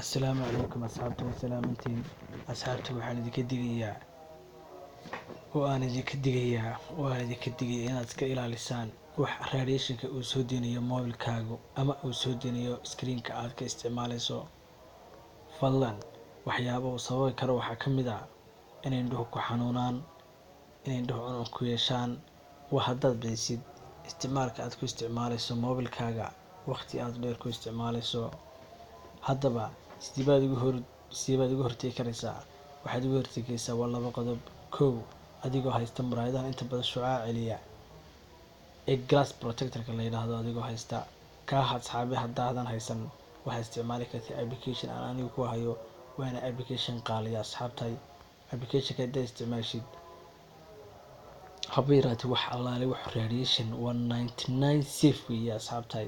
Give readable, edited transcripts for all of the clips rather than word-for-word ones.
Assalaamu calaykum asxaabta, waa salaamantiin asxaabta. Waxaan idinka digayaa oo aan idinka digayaa oo aan idinka digayaa inaad iska ilaalisaan wax radiationka uu soo deynayo mobilkaagu ama uu soo deynayo screenka aad ka isticmaaleyso. Fadlan, waxyaaba uu sababi karo waxaa ka mid ah inay indhuhu ku xanuunaan, inay indhuhu cuncun ku yeeshaan. Waa haddaad badisid isticmaalka aad ku isticmaaleyso mobilkaaga, waqti aad dheer ku isticmaaleyso. Haddaba sidee baad uga hortegi karaysaa? Waxaad uga hortegaysaa waa laba qodob. Kow, adigoo haysta muraayadahan inta badan shucaaca celiya ee glass protectorka la yidhaahdo, adigoo haysta kaa. Asxaabi, haddaadan haysan, waxaad isticmaali kartaa application aan anigu ku hayo, waana application qaaliya asxaabtay. Applicationka haddaad isticmaashid, haba yaraatee wax allaale wax radiation waa 99 safe weeye asxaabtay,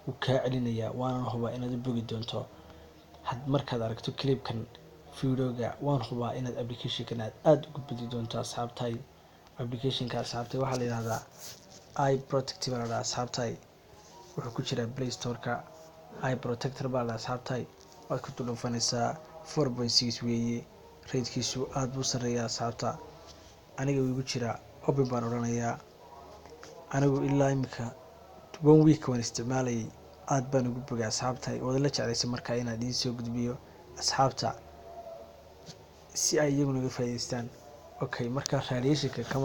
wuu kaa celinayaa, waanan hubaa inaad u bogi doonto had markaad aragto clipkan videoga. Waan hubaa inaad applicationkan aad aada ugu bodi doonto asxaabtay. Applicationka asxaabtay waxaa la yidhahdaa Eye Protect baa la dhahaa asxaabtay. Wuxuu ku jiraa Play Storeka. Eye Protector baa la dhahaa asxaabtay. Waad ku dulhufanaysaa. 4.6 weeye ratekiisu, aada buu sarreeyaa asxaabta. Aniga wuu igu jiraa, open baan odhanayaa. Anigu ilaa imika one week waan isticmaalayay, aada baan ugu bogay asxaabtay. Waad la jeclaysay markaa inaad idiin soo gudbiyo asxaabta si ay iyaguna uga faa'iidaystaan. Okay, marka radiationka ka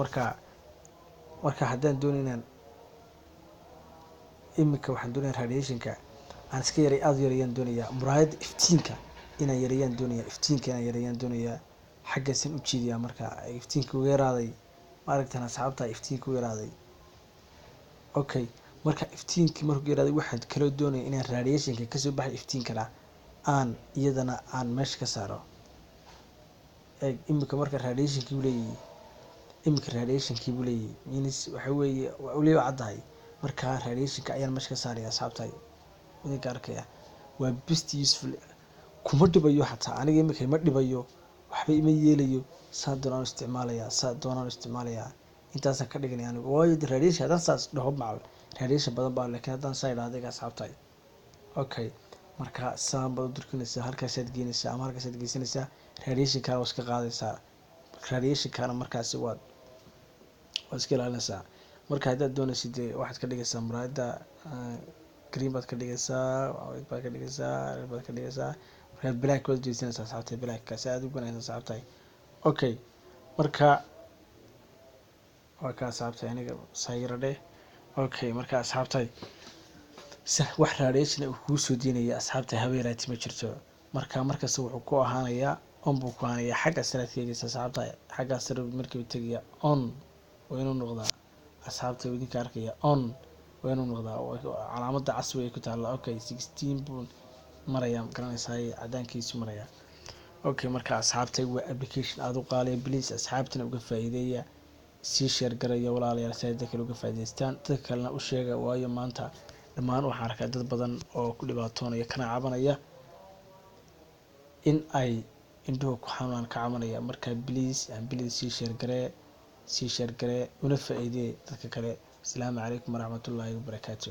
marka haddaan doonay inaan imika, waxaan doonaya radiationka aan iska yaray, aada u yareeyaan doonayaa. Muraayadda iftiinka inaan yareeyaan doonaya, iftiinka inaan yareeyaan doonayaa. Xaggaasaan u jeediyaa. Marka iftiinka uga yaraaday, ma aragtaan asxaabta? Iftiinka u yaraaday. Okay, marka iftiinkii markuu yaraaday, waxaan kaloo doonaya inaan radiationka kasoo baxay iftiinkana aan iyadana aan meesha ka saaro. Eeg imika, marka radiationkii buu leeyahay, imika radiationkii buu leeyahay, means waxa weeye weliba caddahay. Marka radiationka ayaan meesha ka saaraya asxaabtay. Idinka arkaya, waa best useful. Kuma dhibayo xataa, aniga imika ima dhibayo, waxba ima yeelayo. Saa doonaan isticmaalayaa, saa doonaan isticmaalayaa. Intaasaan ka dhiganaya anigu, waayo radiation haddaan saas dhaho macal radiation badan baa, laakiin haddaan saa idhahdo iga asxaabtay. Okay, marka saan baad u durkinaysaa, halkaasaad geynaysaa ama halkaasaad geysanaysaa, radiationkana waa iska qaadaysaa, radiationkana markaasi waad iska ilaalinaysaa. Marka haddaad doonaysid dee waxaad ka dhigaysaa muraayadda green baad ka dhigaysaa, white baad ka dhigaysaa, red baad ka dhigaysaa. Markaa black waad jeesanaysaa asxaabtay, black kaasi aada u wanaagsan asxaabtay. Okay, marka waa ka asxaabtay, aniga sayra dheh. Okay, marka asxaabtay, wax radiation uu kuu soo deynaya asxaabta haba yaraati ma jirto. Marka markasta wuxuu ku ahaanayaa on buu ku ahaanayaa. Xagga sare aad ka eegaysa asxaabta, xaggaa sare markiiba tegaya. On waa inuu noqdaa asxaabta, idinka arkaya, on waa inuu noqdaa. Calaamada casriga ay ku taalla. Okay, 16 buu marayaa, garanaysaa, cadaankiisu marayaa. Okay, marka asxaabtay, waa application aada u qaaliya. Please, asxaabtana uga faa'iideeya, sii share garaya walaalayaal, si ay dadka kale uga faa'iidaystaan, dadka kalena u sheega, waayo maanta dhammaan waxaan arkaa dad badan oo ku dhibaatoonaya kana cabanaya in ay indhuhu ku xanuunaan, ka cabanaya. Marka please and please, sii share garee, sii share garee, una faa'iidee dadka kale. Asalaamu calaykum waraxmatullaahi wabarakaatu.